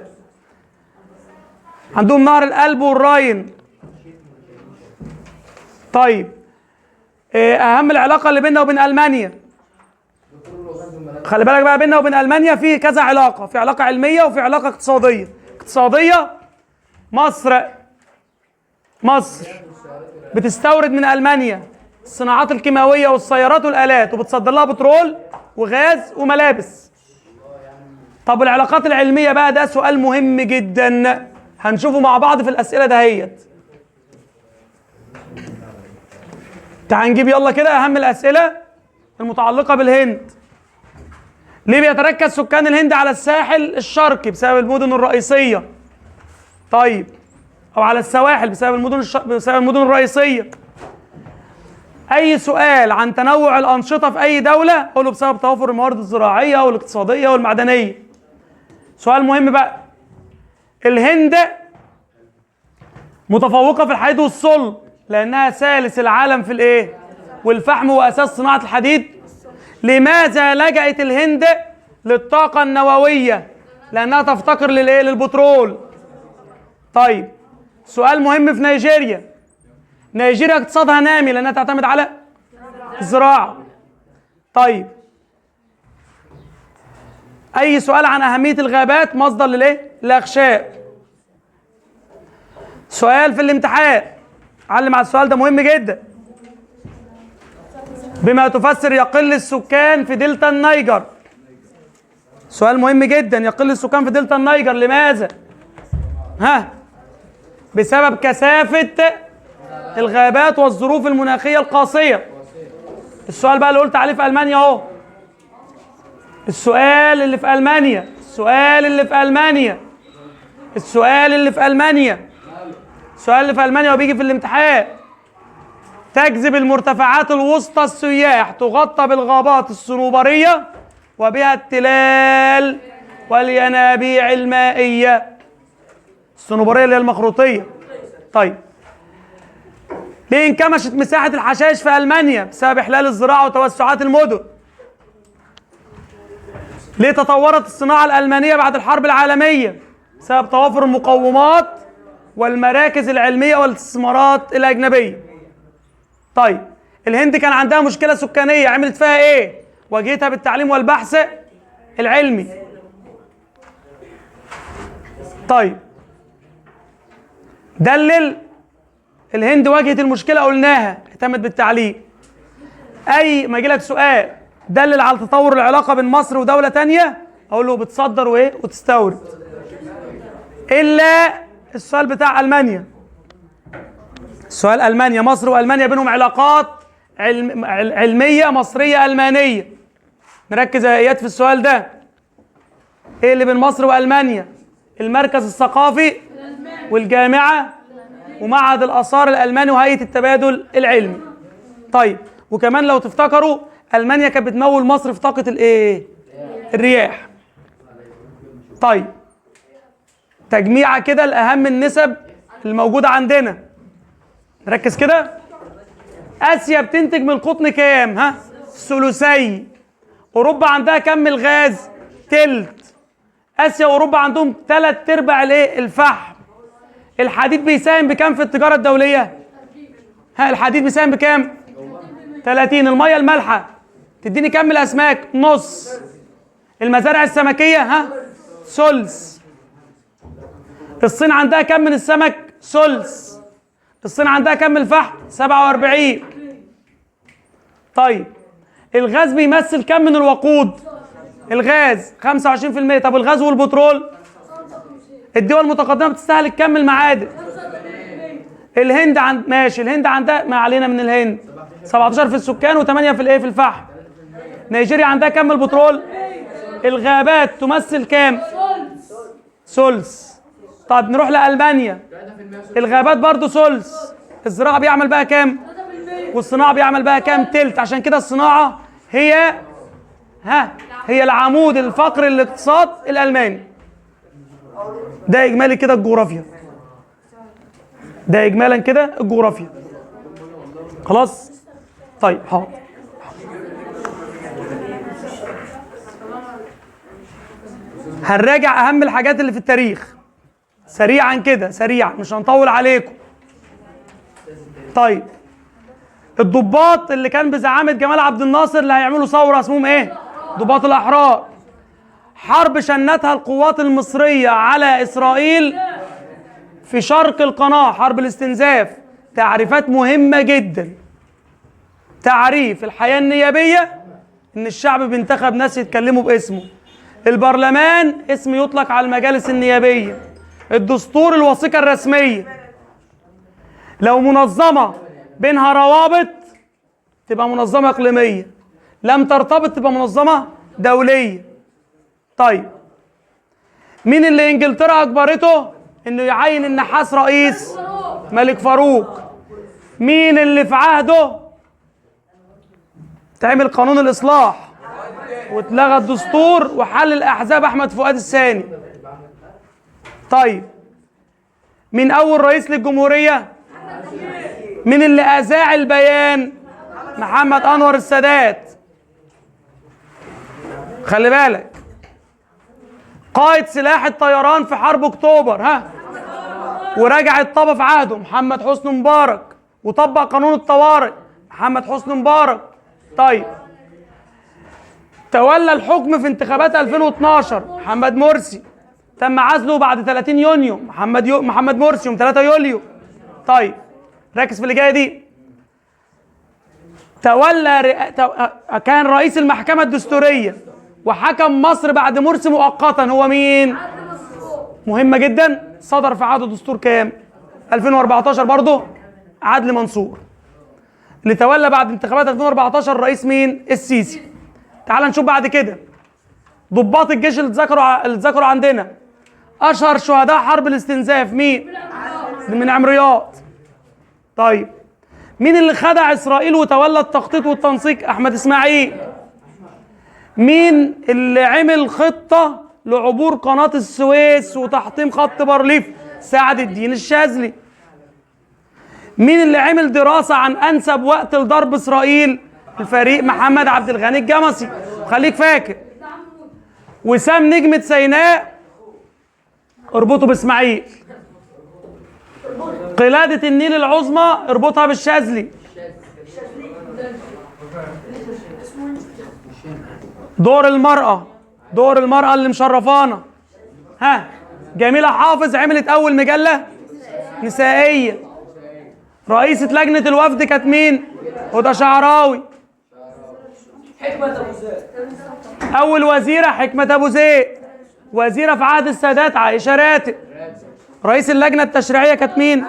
عندهم نهر الألب والراين. طيب أهم العلاقة اللي بيننا وبين ألمانيا، خلي بالك بقى، بيننا وبين ألمانيا في كذا علاقة، في علاقة علمية وفي علاقة اقتصادية. اقتصادية، مصر بتستورد من ألمانيا الصناعات الكيماوية والسيارات والآلات، وبتصدر لها بترول وغاز وملابس. طب العلاقات العلمية بقى، ده سؤال مهم جدا هنشوفه مع بعض في الأسئلة دهيت. تعال نجيب يلا كده أهم الأسئلة المتعلقة بالهند. ليه بيتركز سكان الهند على الساحل الشرقي؟ بسبب المدن الرئيسية. طيب أو على السواحل بسبب المدن الرئيسية. أي سؤال عن تنوع الأنشطة في أي دولة قوله بسبب توافر الموارد الزراعية والاقتصادية والمعدنية. سؤال مهم بقى، الهند متفوقة في الحديد والصلب لأنها ثالث العالم في الإيه؟ والفحم وأساس صناعة الحديد. لماذا لجأت الهند للطاقة النووية؟ لأنها تفتقر للإيه؟ للبترول. طيب سؤال مهم في نيجيريا، نيجيريا اقتصادها نامي لأنها تعتمد على الزراعة. طيب أي سؤال عن أهمية الغابات مصدر للإيه؟ للأخشاب. سؤال في الامتحان، علم على السؤال ده مهم جدا. بما تفسر يقل السكان في دلتا النيجر؟ سؤال مهم جدا، يقل السكان في دلتا النيجر لماذا؟ ها؟ بسبب كثافة الغابات والظروف المناخية القاسية. السؤال بقى اللي قلت عليه في ألمانيا اهو. السؤال اللي في ألمانيا، السؤال اللي في ألمانيا، السؤال اللي في ألمانيا، السؤال اللي في ألمانيا وبيجي في الامتحان. تجذب المرتفعات الوسطى السياح، تغطى بالغابات الصنوبرية وبها التلال والينابيع المائية. الصنوبرية اللي هي المخروطية. طيب ليه انكمشت مساحة الحشائش في ألمانيا؟ بسبب إحلال الزراعة وتوسعات المدن. ليه تطورت الصناعة الألمانية بعد الحرب العالمية؟ بسبب توافر المقومات والمراكز العلمية والاستثمارات الأجنبية. طيب الهند كان عندها مشكلة سكانية، عملت فيها إيه؟ واجهتها بالتعليم والبحث العلمي. طيب دلل الهند واجهت المشكلة قلناها، اهتمت بالتعليم. أي ما يجيلك سؤال دلل على تطور العلاقة بين مصر ودولة تانية، أقول له بتصدر وإيه؟ وتستورد. إلا السؤال بتاع ألمانيا. سؤال ألمانيا، مصر وألمانيا بينهم علاقات علمية مصرية ألمانية. نركز يا إياد في السؤال ده. إيه اللي بين مصر وألمانيا؟ المركز الثقافي والجامعة ومعهد الآثار الألماني وهيئة التبادل العلمي. طيب وكمان لو تفتكروا ألمانيا كانت بتمول مصر في طاقة الإيه؟ الرياح. طيب تجميعة كده لأهم النسب الموجودة عندنا. ركز كده. آسيا بتنتج من القطن كام؟ ها؟ ثلثي. أوروبا عندها كم من الغاز؟ تلت. آسيا وأوروبا عندهم 3/4 الإيه؟ الفحم. الحديد بيساهم بكام في التجارة الدولية؟ ها الحديد بيساهم بكام؟ 30. المية المالحة تديني كم من الأسماك؟ نص. المزارع السمكية ها؟ ثلث. الصين عندها كم من السمك؟ ثلث. الصين عندها كم من الفحم؟ 47. طيب الغاز بيمثل كم من الوقود؟ الغاز 25%. طب الغاز والبترول؟ الدول المتقدمة بتستهلك كم المعادن؟ الهند عند ماشي، الهند عندها، ما علينا من الهند، 17 في السكان و8 في الايه؟ في الفحم. نيجيريا عندها كم البترول؟ الغابات تمثل كام؟ ثلث. طب نروح لألمانيا، الغابات برضو ثلث، الزراعة بيعمل بقى كام؟ والصناعة بيعمل بقى كام؟ تلت. عشان كده الصناعة هي هي العمود الفقري للاقتصاد الألماني. ده إجمالي كده الجغرافيا، ده إجمالا كده الجغرافيا. خلاص؟ طيب حاضر. هنراجع أهم الحاجات اللي في التاريخ سريعا كده، سريعا مش هنطول عليكم. طيب الضباط اللي كان بزعامة جمال عبد الناصر اللي هيعملوا ثورة اسمهم ايه؟ ضباط الأحرار. حرب شنتها القوات المصرية على إسرائيل في شرق القناة، حرب الاستنزاف. تعريفات مهمة جدا. تعريف الحياة النيابية إن الشعب بينتخب ناس يتكلموا باسمه. البرلمان اسم يطلق على المجالس النيابية. الدستور الوثيقة الرسمية. لو منظمة بينها روابط تبقى منظمة إقليمية، لم ترتبط تبقى منظمة دولية. طيب مين اللي إنجلترا أجبرته إنه يعين النحاس رئيس؟ ملك فاروق. مين اللي في عهده تعمل قانون الإصلاح واتلغى الدستور وحل الأحزاب؟ أحمد فؤاد الثاني. طيب مين أول رئيس للجمهورية؟ مين اللي أذاع البيان؟ محمد أنور السادات. خلي بالك، قائد سلاح الطيران في حرب أكتوبر، ها، وراجع الطابة في عهده محمد حسني مبارك، وطبق قانون الطوارئ محمد حسني مبارك. طيب تولى الحكم في انتخابات 2012 محمد مرسي، تم عزله بعد 30 يونيو محمد مرسي يوم 3 يوليو. طيب ركز في اللي جاية دي. تولى كان رئيس المحكمة الدستورية وحكم مصر بعد مرسي مؤقتا، هو مين؟ مهمة جدا. صدر في عهده دستور كام؟ 2014 برضه عدلي منصور. اللي تولى بعد انتخابات 2014 رئيس مين؟ السيسي. تعال نشوف بعد كده ضباط الجيش اللي اتذكروا عندنا. اشهر شهداء حرب الاستنزاف مين؟ من عمريات. طيب مين اللي خدع اسرائيل وتولى التخطيط والتنسيق؟ احمد اسماعيل. مين اللي عمل خطة لعبور قناة السويس وتحطيم خط بارليف؟ سعد الدين الشاذلي. مين اللي عمل دراسة عن انسب وقت لضرب اسرائيل؟ الفريق محمد عبد الغني الجمصي. خليك فاكر وسام نجمة سيناء اربطه باسماعيل. قلادة النيل العظمى اربطها بالشاذلي. دور المرأة، دور المرأة اللي مشرفانا، ها، جميلة حافظ عملت أول مجلة نسائية. رئيسة لجنة الوفد كانت مين؟ هدى شعراوي. أول وزيرة حكمة أبو زيد. وزيرة في عهد السادات عائشة راتب. رئيس اللجنة التشريعية كانت مين؟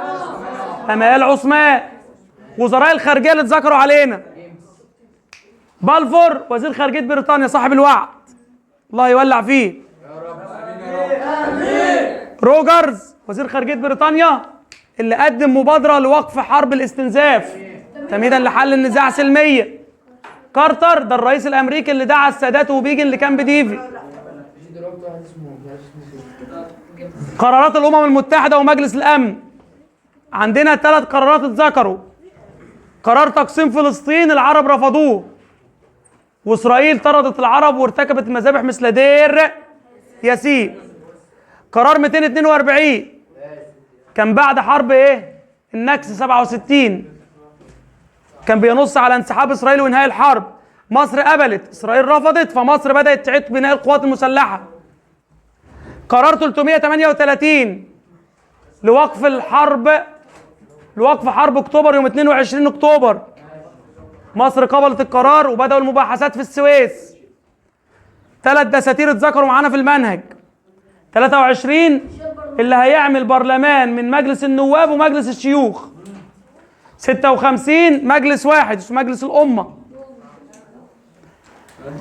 أمال عثمان. وزراء الخارجية اللي اتذكروا علينا: بالفور وزير خارجية بريطانيا صاحب الوعد، الله يولع فيه. روجرز وزير خارجية بريطانيا اللي قدم مبادرة لوقف حرب الاستنزاف تمهيدا لحل النزاع سلميا. كارتر ده الرئيس الأمريكي اللي دعا السادات وبيجن لكامب ديفيد. قرارات الأمم المتحدة ومجلس الأمن، عندنا 3 قرارات اتذكروا. قرار تقسيم فلسطين العرب رفضوه، وإسرائيل طردت العرب وارتكبت مذابح مثل دير ياسين. قرار 242 كان بعد حرب ايه؟ النكسة 67، كان بينص على انسحاب إسرائيل وإنهاء الحرب. مصر قبلت، إسرائيل رفضت، فمصر بدأت تعيد بناء القوات المسلحة. قرار 338 لوقف الحرب، لوقف حرب اكتوبر يوم 22 اكتوبر. مصر قبلت القرار وبدأوا المباحثات في السويس. 3 دساتير اتذكروا معانا في المنهج. 23 اللي هيعمل برلمان من مجلس النواب ومجلس الشيوخ. 56 مجلس واحد اسمه مجلس الأمة.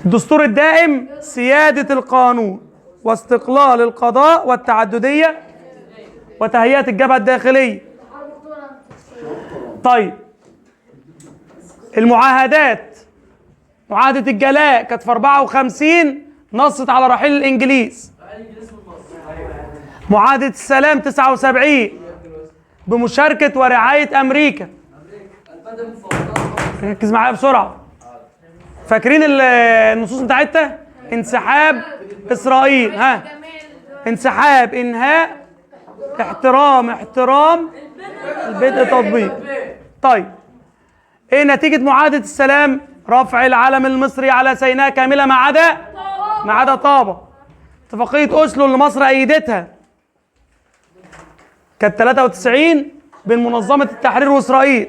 الدستور الدائم سيادة القانون واستقلال القضاء والتعددية وتهيئة الجبهة الداخلية. طيب المعاهدات، معاهدة الجلاء كانت في 54 نصت على رحيل الإنجليز. معاهدة السلام 79 بمشاركة ورعاية أمريكا. ركز معايا بسرعة. فاكرين النصوص بتاعتها؟ انسحاب إسرائيل، ها، انسحاب، إنهاء، احترام، احترام، البدء، تطبيق. طيب ايه نتيجة معاهدة السلام؟ رفع العلم المصري على سيناء كاملة ما عدا طابة. اتفاقية أوسلو اللي مصر أيدتها كانت 93 بين منظمة التحرير وإسرائيل.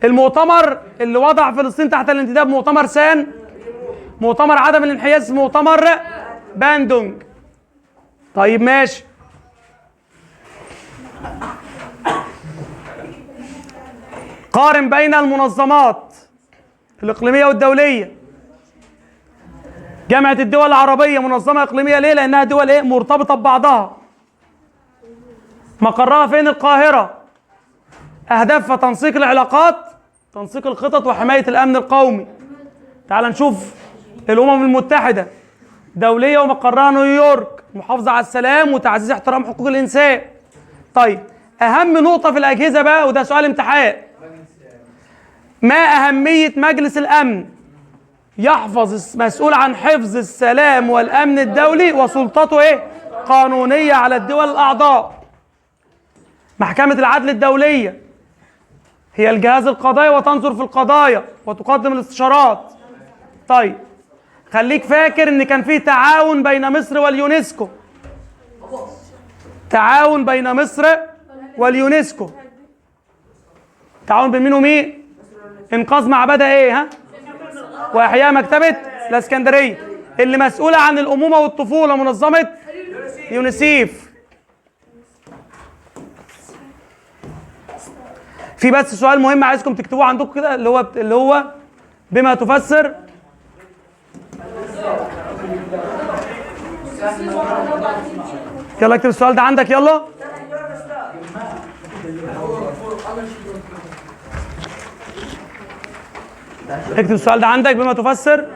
المؤتمر اللي وضع فلسطين تحت الانتداب مؤتمر سان، مؤتمر عدم الانحياز مؤتمر باندونج. طيب ماشي. قارن بين المنظمات الإقليمية والدولية. جامعة الدول العربية منظمة إقليمية ليه؟ لأنها دول إيه؟ مرتبطة ببعضها. مقرها فين؟ القاهرة. أهدافها تنسيق العلاقات، تنسيق الخطط، وحماية الأمن القومي. تعال نشوف الأمم المتحدة دولية ومقرها نيويورك، محافظة على السلام وتعزيز احترام حقوق الإنسان. طيب أهم نقطة في الأجهزة بقى، وده سؤال امتحان، ما أهمية مجلس الأمن؟ يحفظ، مسؤول عن حفظ السلام والأمن الدولي وسلطته إيه؟ قانونية على الدول الأعضاء. محكمة العدل الدولية هي الجهاز القضائي وتنظر في القضايا وتقدم الاستشارات. طيب خليك فاكر ان كان في تعاون بين مصر واليونسكو. تعاون بين مصر واليونسكو. تعاون بين مين ومين؟ انقاذ معبده ايه؟ ها؟ واحياء مكتبة الاسكندرية. اللي مسؤولة عن الأمومة والطفولة منظمة يونيسيف. في بس سؤال مهم عايزكم تكتبوه عندكم كده، اللي هو بما تفسر يلا اكتب السؤال ده عندك. يلا اكتب السؤال ده عندك. بما تفسر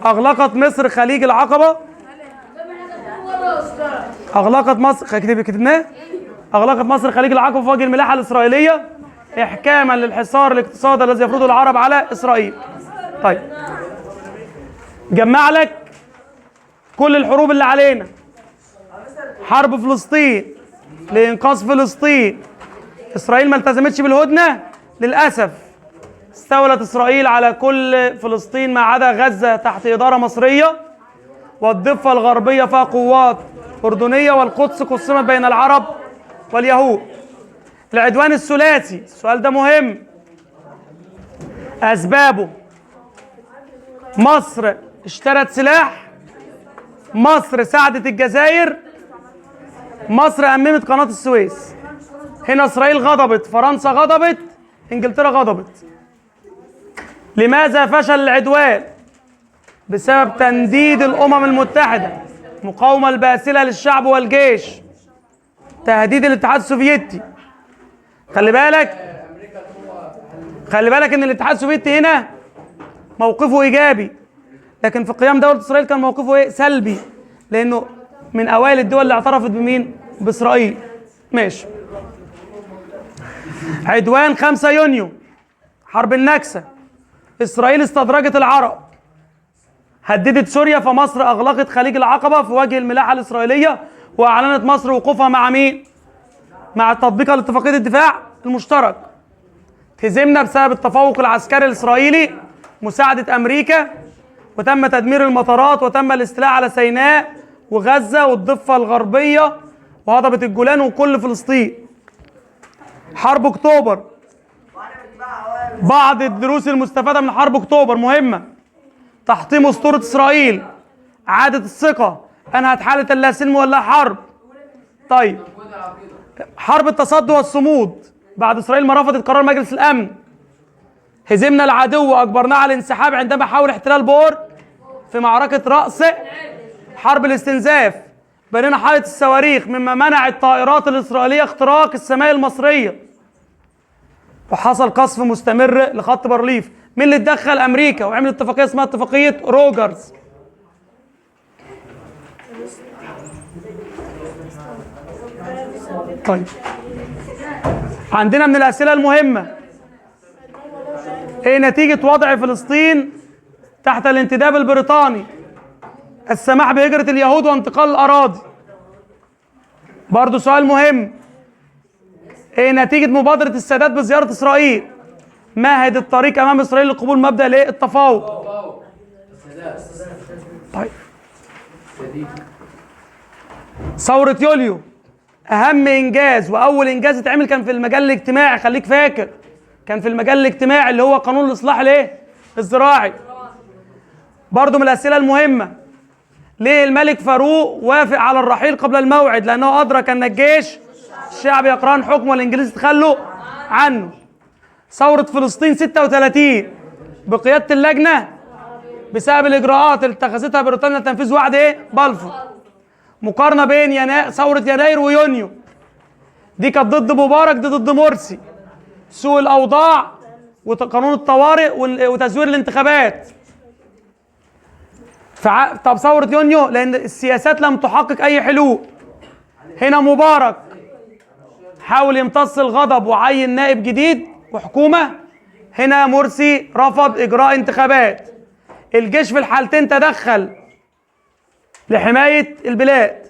أغلقت مصر خليج العقبة. أغلقت مصر، كتبناه، أغلقت مصر خليج العقبة في وجه الملاحة الإسرائيلية إحكاما للحصار الاقتصادي الذي يفرضه العرب على إسرائيل. طيب جمع لك كل الحروب اللي علينا. حرب فلسطين لإنقاذ فلسطين، إسرائيل ما التزمتش بالهدنة للأسف، استولت إسرائيل على كل فلسطين ما عدا غزة تحت إدارة مصرية، والضفة الغربية فيها قوات أردنية، والقدس قسمت بين العرب واليهود. العدوان الثلاثي، السؤال ده مهم، أسبابه: مصر اشترت سلاح، مصر ساعدت الجزائر، مصر أممت قناة السويس. هنا إسرائيل غضبت، فرنسا غضبت، إنجلترا غضبت. لماذا فشل العدوان؟ بسبب تنديد الأمم المتحدة، مقاومة الباسلة للشعب والجيش، تهديد الاتحاد السوفيتي. خلي بالك، خلي بالك ان الاتحاد السوفيتي هنا موقفه ايجابي، لكن في قيام دولة اسرائيل كان موقفه ايه؟ سلبي، لانه من اوائل الدول اللي اعترفت بمين؟ باسرائيل. ماشي. عدوان 5 يونيو، حرب النكسة، اسرائيل استدرجت العرب، هددت سوريا، فمصر اغلقت خليج العقبة في وجه الملاحة الاسرائيلية، واعلنت مصر وقوفها مع مين؟ مع تطبيق لاتفاقية الدفاع المشترك. هزمنا بسبب التفوق العسكري الاسرائيلي، مساعدة امريكا، وتم تدمير المطارات، وتم الاستيلاء على سيناء وغزة والضفة الغربية وهضبة الجولان وكل فلسطين. حرب اكتوبر، بعض الدروس المستفادة من حرب اكتوبر مهمة: تحطيم اسطورة اسرائيل، عادة الثقة، انهت حالة اللا سلم ولا حرب. طيب حرب التصدي والصمود بعد اسرائيل ما رفضت قرار مجلس الامن، هزمنا العدو واجبرناه على الانسحاب عندما حاول احتلال بور في معركة راس. حرب الاستنزاف، بنينا حائط الصواريخ مما منع الطائرات الاسرائيلية اختراق السماء المصرية، وحصل قصف مستمر لخط بارليف. مين اللي اتدخل؟ امريكا، وعمل اتفاقية اسمها اتفاقية روجرز. طيب عندنا من الاسئلة المهمة، ايه نتيجة وضع فلسطين تحت الانتداب البريطاني؟ السماح بهجره اليهود وانتقال الاراضي. برضو سؤال مهم، ايه نتيجة مبادرة السادات بزيارة اسرائيل؟ مهد الطريق امام اسرائيل لقبول مبدا الايه؟ التفاوض. طيب ثورة يوليو اهم انجاز واول انجاز اتعمل كان في المجال الاجتماعي، خليك فاكر كان في المجال الاجتماعي اللي هو قانون الاصلاح الايه؟ الزراعي. برضو من الاسئلة المهمة، ليه الملك فاروق وافق على الرحيل قبل الموعد؟ لانه ادرك ان الجيش الشعب يقران حكمه والانجليز تخلوا عنه. ثورة فلسطين 36 بقيادة اللجنة بسبب الاجراءات اللي اتخذتها بريطانيا لتنفيذ وعد ايه؟ بلفور. مقارنة بين ثورة يناير ويونيو، دي كانت ضد مبارك، دي ضد مرسي. سوء الاوضاع وقانون الطوارئ وتزوير الانتخابات. طب ثورة يونيو لان السياسات لم تحقق اي حلول. هنا مبارك حاول يمتص الغضب وعين نائب جديد وحكومة، هنا مرسي رفض اجراء انتخابات. الجيش في الحالتين تدخل لحماية البلاد.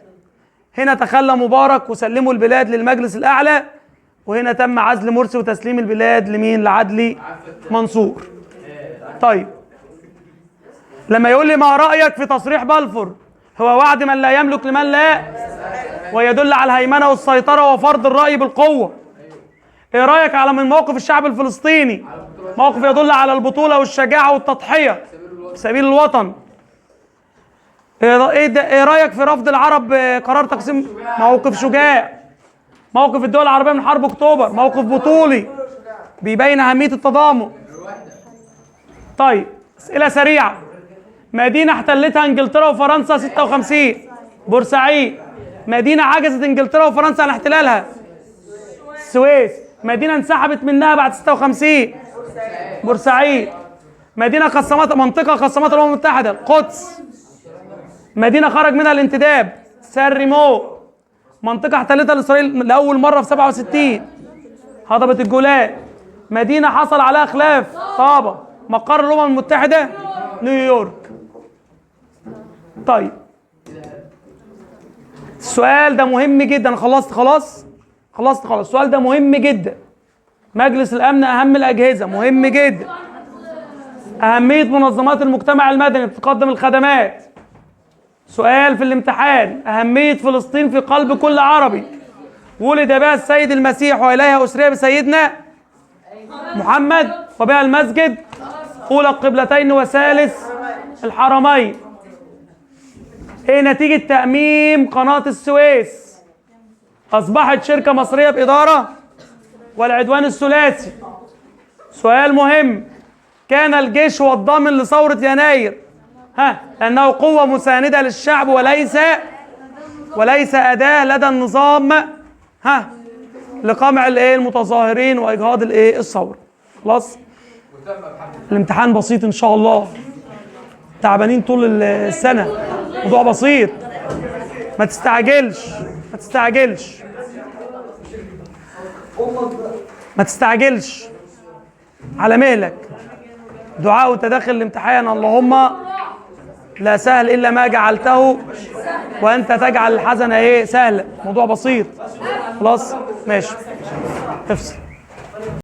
هنا تخلى مبارك وسلموا البلاد للمجلس الأعلى، وهنا تم عزل مرسي وتسليم البلاد لمين؟ لعدلي منصور. طيب لما يقول لي ما رأيك في تصريح بلفور؟ هو وعد من لا يملك لمن لا، ويدل على الهيمنة والسيطرة وفرض الرأي بالقوة. ايه رأيك على من موقف الشعب الفلسطيني؟ موقف يدل على البطولة والشجاعة والتضحية في سبيل الوطن. ايه رايك في رفض العرب قرار تقسيم؟ موقف شجاع. موقف الدول العربية من حرب اكتوبر موقف بطولي بيبين اهمية التضامن. طيب اسئلة سريعة، مدينة احتلتها انجلترا وفرنسا 56، بورسعيد. مدينة عجزت انجلترا وفرنسا عن احتلالها، السويس. مدينة انسحبت منها بعد 56، بورسعيد. مدينة قسمتها، منطقة قسمتها الامم المتحدة، القدس. مدينة خرج منها الانتداب، سان ريمو. منطقة احتلتها الإسرائيل لأول مرة في 67، هضبة الجولان. مدينة حصل عليها خلاف، طابة. مقر الأمم المتحدة، نيويورك. طيب السؤال ده مهم جدا، خلصت خلاص؟ خلصت خلاص. السؤال ده مهم جدا. مجلس الأمن أهم الأجهزة، مهم جدا. أهمية منظمات المجتمع المدني بتقدم الخدمات. سؤال في الامتحان، أهمية فلسطين في قلب كل عربي. ولد بها السيد المسيح وإليها أسري بسيدنا محمد وبها المسجد أولى القبلتين وثالث الحرمين. إيه نتيجة تأميم قناة السويس؟ أصبحت شركة مصرية بإدارة والعدوان الثلاثي. سؤال مهم، كان الجيش هو الضامن لثورة يناير، ها، لأنه قوة مساندة للشعب وليس أداة لدى النظام، ها، لقمع الايه المتظاهرين وإجهاض الايه الثورة. خلاص؟ الامتحان بسيط إن شاء الله. تعبانين طول السنة، موضوع بسيط. ما تستعجلش، ما تستعجلش، ما تستعجلش، على مهلك. دعاء وانت داخل الامتحان، اللهم لا سهل الا ما جعلته وانت تجعل الحزن ايه سهل. موضوع بسيط. خلاص ماشي، افصل.